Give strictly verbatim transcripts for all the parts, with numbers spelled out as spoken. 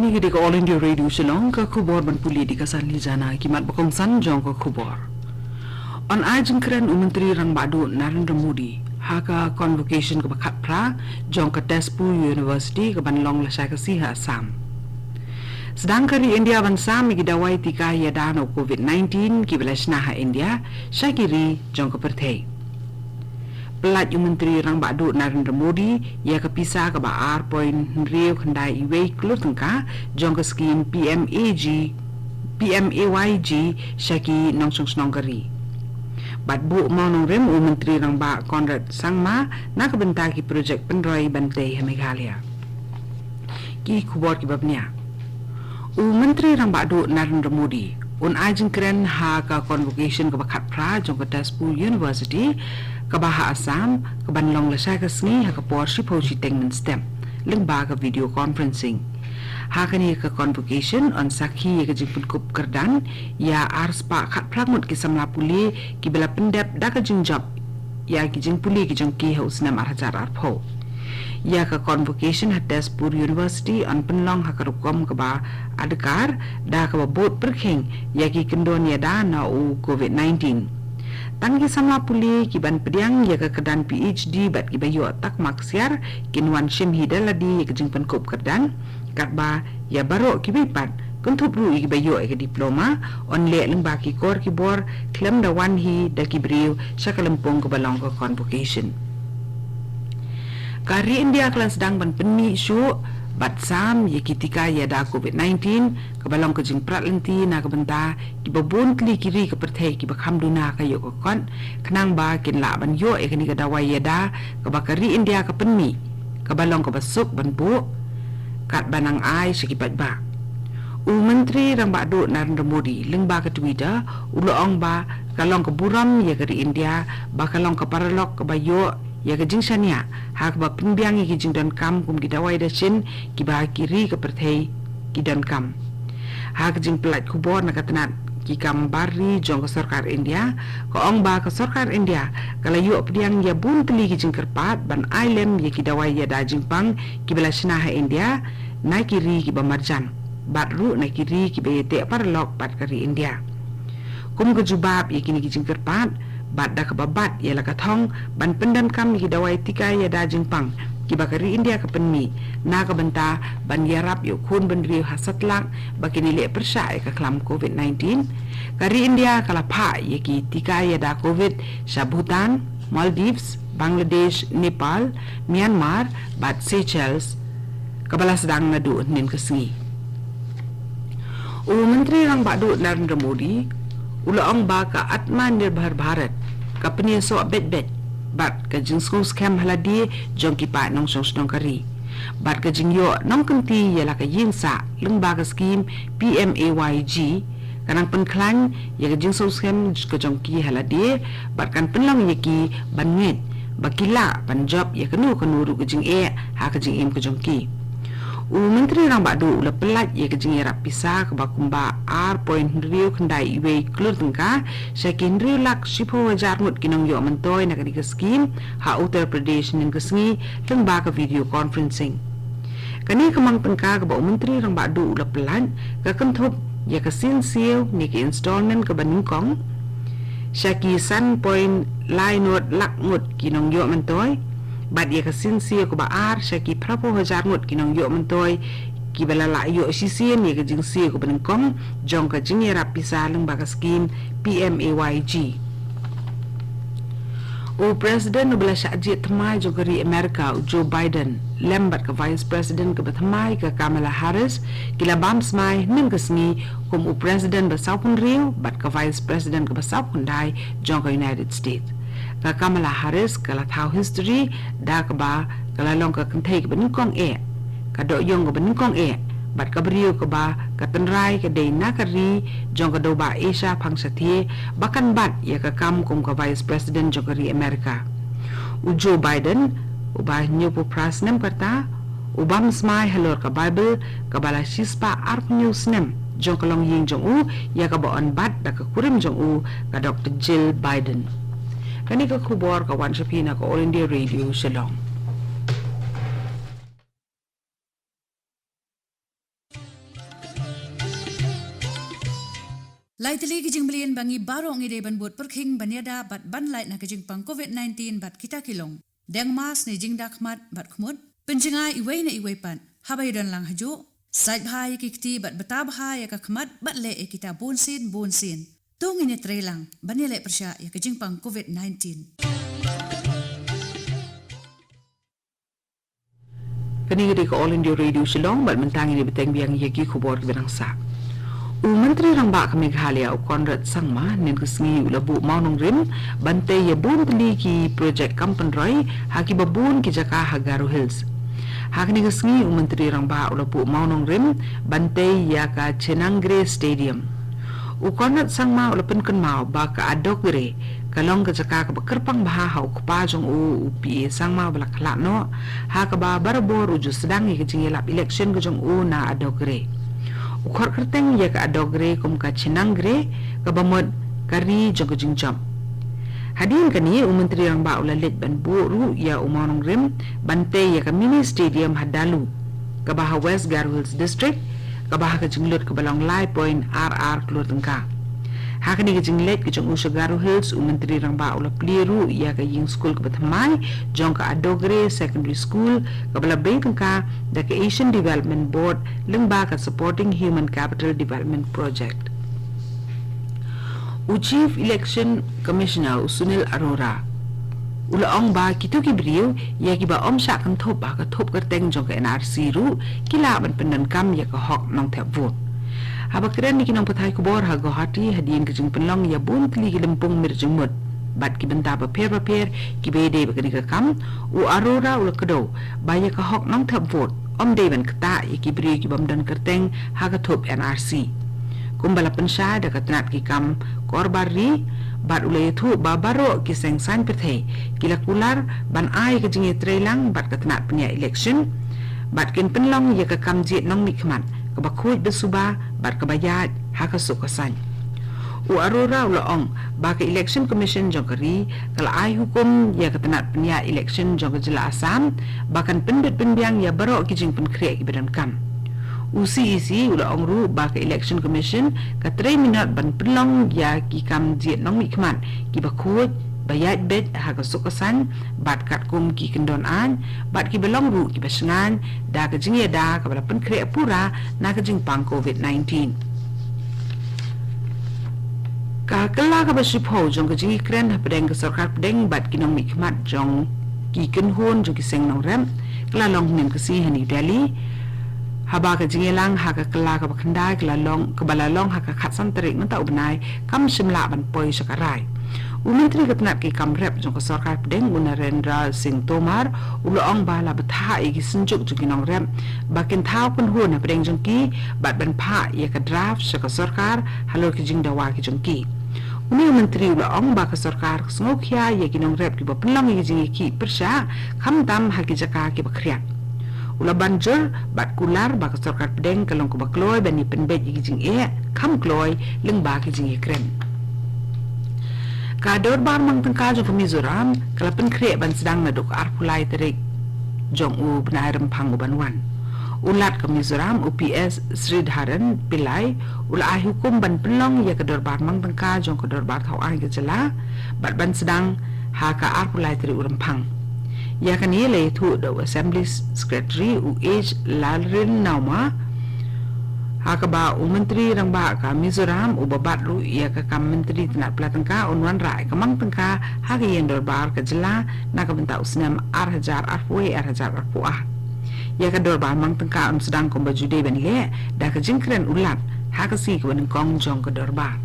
Kane ka dei ka All India Radio Shillong, ka khubor ban pule da ka Sanli Jana. Ki mat ba kongsan jong ka khubor. Yn ai jingkren u Myntri Rangbah Duh Narendra Modi ha ka convocation kaba khatphra jong ka Tezpur University kaban long lashai ka sngi ha Assam. Sdang ka ri India ban sam ïa ki dawai tika ïada na u covid nineteen kiba la shna ha India sha ki ri jong ka pyrthei. Pyllait u Myntri Rangbah Duh Narendra Modi ïa ka pisa kaba ar point hynriew khyndai wei klur tyngka jong ka skhim P M A G, P M A Y G sha ki nongshong shnong ka ri. Bad buh mawnongrim u Myntri Rangbah Conrad Sangma na ka bynta ki projek pynroi ban tei ha Meghalaya. Ki khubor kiba bniah. U Myntri Rangbah Duh Narendra Modi un ai jingkren ha ka convocation kaba khatphra jong ka Tezpur University kaba ha Assam, kaban long lashai ka sngi ha ka por shiphew shiteng mynstep lyngba ka video conferencing. Ha kane ka convocation yn sakhi ïa ka jingpynkup kyrdan ïa arspah khatphra ngut ki samla pule kiba la pyndep da ka jingjop ïa ki jingpule ki jong ki ha u snem ar hajar arphew. Ïa ka convocation ha Tezpur University yn pynlong ha ka rukom kaba adkar da kaba bud pyrkhing ïa ki kyndon ïada na u covid nineteen. Tang ki samla pule kiban pdiang ïa ka kyrdan P H D bad kiba ïoh takma ksiar kin wan shim hi da lade ïa ka jingpynkup kyrdan, katba ïa baroh kiwei pat, kynthup ruh ïa kiba ïoh ïa ka diploma, yn leh lyngba ki kor ki bor khlem da wan hi da ki briew sha ka lympung kaba long ka convocation. Ka ri India ka la sdang ban pynmih shuh bad sam ïa ki tika ïada covid nineteen kaba long ka jingprat lynti na ka bynta kiba bun tylli ki ri ka pyrthei kiba kham duna ka ïoh ka kot, khnang ba kin lah ban ïoh ïa kane ka dawai ïada kaba ka ri India ka pynmih, kaba long kaba suk ban buh, katba nang ai sha ki paidbah. U Myntri Rangbah Duh Narendra Modi lyngba ka Twitter u la ong ba ka long ka burom ïa ka ri India ba ka long ka paralok kaba ïoh ïa ka jingshaniah ha kaba pynbiang ïa ki jingdonkam kum ki dawai dashin kiba ki ri ka pyrthei ki donkam. Ha ka jingpyllait khubor na ka tnat ki kam bar ri jong ka sorkar India, ka ong ba ka sorkar India ka la ïoh pdiang ïa bun tylli ki jingkyrpad ban ai lem ïa ki dawai ïada jingpang kiba la shna ha India na ki ri kiba marjan bad ruh na ki ri kiba ïateh paralok bad ka ri India. Kum ka jubab ïa kine ki jingkyrpad bad da kaba bat ïa la ka thong ban pyndonkam ïa ki dawai tika ïada jingpang kiba ka ri India ka pynmih na ka bynta ban ïarap ïa u khun bynriew ha satlak ba kin ïaleh pyrshah ïa ka khlam covid nineteen, ka ri India ka la phah ïa ki tika ïada covid sha Bhutan, Maldives, Bangladesh, Nepal, Myanmar bad Seychelles, kaba la sdang naduh hynnin ka sngi. U Myntri Rangbah Duh Narendra Modi u la ong ba ka Atmanirbhar Bharat ka pynïasoh beit beit bad ka jingsngewskhem ha lade jong ki paid nongshong shnong ka ri bad ka jingïoh nongkynti ïa la ka ïing sah lyngba ka skhim P M A Y G ka nang pynkhlaiñ ïa ka jingsngewskhem ka jong ki ha lade bad kan pynlong ïa ki ban ngeit ba ki lah ban jop ïa kano kano ruh ka jingeh ha ka jingim ka jong ki. U Myntri Rangbah Duh u la pyllait ïa ka jingïarap pisa kaba kumba ar point hynriew khyndai wei klur tyngka sha ki hynriew lak shiphew hajar ngut ki nongïoh myntoi na kane ka skhim ha Uttar Pradesh hynnin ka sngi lyngba ka video conferencing. Kane ka mang tyngka kaba u Myntri Rangbah Duh u la pyllait ka kynthup ïa ka sien siew ne ka installment kaba nyngkong sha ki san point lai nod lak ngut ki nongïoh myntoi bad ïa ka sien siew kaba ar sha ki phraphew hajar ngut ki nongïoh myntoi kiba la lah ïoh shisien ïa ka jingsiew kaba nyngkong jong ka jingïarap pisa lyngba ka skhim P M A Y G. U President uba la shah jied thymmai jong ka ri Amerika, u Joe Biden, lem bad ka Vice President kaba thymmai, ka Kamala Harris, ki la bam smai hynnin ka sngi kum u President ba sawphew hynriew bad ka Vice President kaba sawphew khyndai jong ka United States. Ka Kamala Harris ka la thaw history da kaba ka la long ka kynthei kaba nyngkong eh, ka dohïong kaba nyngkong eh bad ka briew kaba ka tynrai ka dei na ka ri jong ka dewbah Asia Phang Shathie ba kan bat ïa ka kam kum ka Vice President jong ka ri Amerika. U Joe Biden, uba hynñiewphew phra snem ka rta, u bam smai halor ka Bible kaba la shispah arphew hynñiew snem jong ka longïing jong u, ïa kaba yn bat da ka kurim jong u, ka Doctor Jill Biden. Kane ka khubor ka wan sha phi na ka All India Radio Shillong. Lai tylli ki jingmlien ba ngi baroh ngi dei ban bud pyrkhing ban ïada bad ban lait na ka jingpang covid nineteen bad kita ki long: deng mask ne jingda khmat bad khmut, pynjngai iwei na iwei pat haba ïadon lang hajuh, sait bha ïa ki kti bad bta bha ïa ka khmat bad leh ïa kita bunsien bunsien. To ngin ïatreilang ban ïaleh pyrshah ïa ka jingpang covid nineteen. Kane ka dei ka All India Radio Shillong, bad mynta ngin ïa bteng biang ïa ki khubor kiba dang sah. U Myntri Rangbah ka Meghalaya, u Conrad Sangma, hynnin ka sngi u la buh mawnongrim ban tei ïa bun tylli ki projek kam pynroi ha kiba bun ki jaka ha Garo Hills. Ha kane ka sngi u Myntri Rangbah u la buh mawnongrim ban tei ïa ka Chenangre Stadium. U Conrad Sangma u la pynkynmaw ba ka Adogre ka long ka jaka kaba kyrpang bha ha u kpa jong u, u P A Sangma, ba la khlad noh, ha kaba barabor u ju sdang ïa ka jingïalap election ka jong u na Adogre. U khot kyrteng ïa ka Adogre kum ka Chenangre, kaba mut ka ri jong ka jingjop. Hadien kane u Myntri Rangbah u la leit ban buh ruh ïa u mawnongrim ban tei ïa ka mini stadium ha Dalu, kaba ha West Garo Hills District, kaba ha ka jinglut kaba long lai point ar ar klur tyngka. Ha kane ka jingleit ka jong u sha Garo Hills, u Myntri Rangbah u la plie ruh ïa ka ïing skul kaba thymmai jong ka Adogre Secondary School, kaba la bei tyngka da ka Asian Development Board lyngba ka Supporting Human Capital Development Project. U Chief Election Commissioner, u Sunil Arora, u la ong ba kito ki briew ïa kiba ym shah kynthup ha ka thup kyrteng jong ka N R C ruh ki lah ban pyndonkam ïa ka hok nongthep vote. Haba kren ïa ki nongpathai khubor ha Guwahati hadien ka jingpynlong ïa bun tylli ki lympung mir jingmut bad ki bynta bapher bapher kiba ïadei bad kane ka kam, u Arora u la kdew ba ïa ka hok nongthep vote ym dei ban ktah ïa ki briew ki bym don kyrteng ha ka thup N R C. Kumba la pynshai da ka tnat ki kam korbar ri, bad u la ïathuh ba baroh ki seng saiñ pyrthei ki la kular ban ai ka jingïatreilang bad ka tnat pynïaid election, bad kin pynlong ïa ka kam jied nongmihkhmat kaba khuid ba suba bad kaba ïaid ha ka suk ka saiñ. U Arora u la ong ba ka Election Commission jong ka ri ka la ai hukum ïa ka tnat pynïaid election jong ka jylla Assam ba kan pynbit pynbiang ïa baroh ki jingpynkhreh kiba donkam. U C E C u la ong ruh ba ka Election Commission ka trei minot ban pynlong ïa ki kam jied nongmihkhmat kiba khuid, ba ïaid beit ha ka suk ka saiñ, bad katkum ki kyndon aiñ, bad kiba long ruh kiba shngaiñ da ka jingïada kaba la pynkhreh pura na ka jingpang covid nineteen. Ka kylla kaba shiphew jong ka jingïakren hapdeng ka sorkar pdeng bad ki nongmihkhmat jong ki kynhun jong ki seng nongrep ka la long hynnin ka sngi ha New Delhi, haba ka jingïalang ha ka kylla kaba khyndai ka la long, kaba la long ha ka khatsan tarik mynta u bnai, kam shym lah ban poi sha ka rai. U Myntri ka tnat ki kam rep jong ka sorkar pdeng, u Narendra Singh Tomar, u la ong ba la bthah ïa ki synjuk jong ki nongrep ba kin thaw kynhun hapdeng jong ki bad ban phah ïa ka draft sha ka sorkar halor ki jingdawa ki jong ki. Une u Myntri u la ong ba ka sorkar ka sngewkhia ïa ki nongrep kiba pynlong ïa ki jingïakhih pyrshah, khamtam ha ki jaka kiba khriat. U la ban jur bad kular ba ka sorkar pdeng ka long kaba kloi ban ïa pynbeit ïa ki jingeh kham kloi lyngba ki jingïakren. Ka Dorbar Mang Tyngka jong ka Mizoram ka la pynkhreh ban sdang naduh ka arphew lai tarik jong u bnai Rymphang u ban wan. U Lat ka Mizoram, u P S Sridharan Pillai, u la ai hukum ban pynlong ïa ka Dorbar Mang Tyngka jong ka Dorbar Thaw Aiñ ka jylla bad ban sdang ha ka arphew lai tarik u Rymphang. Ïa kane la ïathuh da u Assembly Secretary, u H Lalrinawma, ha kaba u Myntri Rangbah ka Mizoram uba bat ruh ïa ka kam Myntri tnat pla tyngka un wanrah ïa ka Mang Tyngka ha ka ïing dorbar ka jylla na ka bynta u snem ar hajar arphew wei, ar hajar arphew ar. Ïa ka Dorbar Mang Tyngka yn sdang kumba ju dei ban leh da ka jingkren u Lat ha ka sngi kaba nyngkong jong ka dorbar.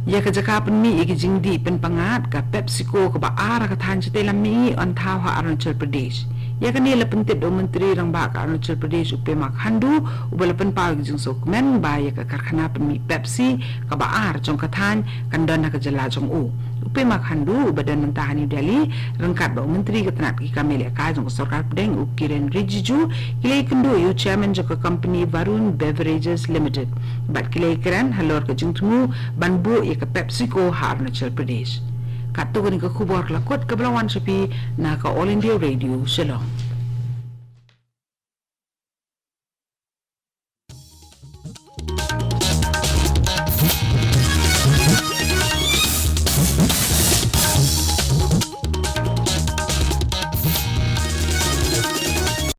Ïa ka jaka pynmih ïa ki jingdih pynpangad ka PepsiCo kaba ar ha ka thaiñ Chitailam Mihngi yn thaw ha Arunachal Pradesh. Ïa kane la pyntip da u Myntri Rangbah ka Arunachal Pradesh, u Pema Khandu, uba la pynpaw ïa ka jingsngewkmen ba ïa ka karkhana pynmih Pepsi kaba ar jong ka thaiñ kan don ha ka jylla jong u. U Pema Khandu, uba don mynta ha New Delhi ryngkat bad u Myntri ka tnat ki kam ïalehkai jong ka sorkar pdeng, u Kiren Rijiju, ki la ïakynduh ïa u Chairman jong ka company Varun Beverages Limited bad ki la ïakren halor ka jingthmu ban buh ïa ka PepsiCo ha Arunachal Pradesh. Katto katne ka khubor ka la kut kaba la wan sha phi na ka All India Radio Shillong.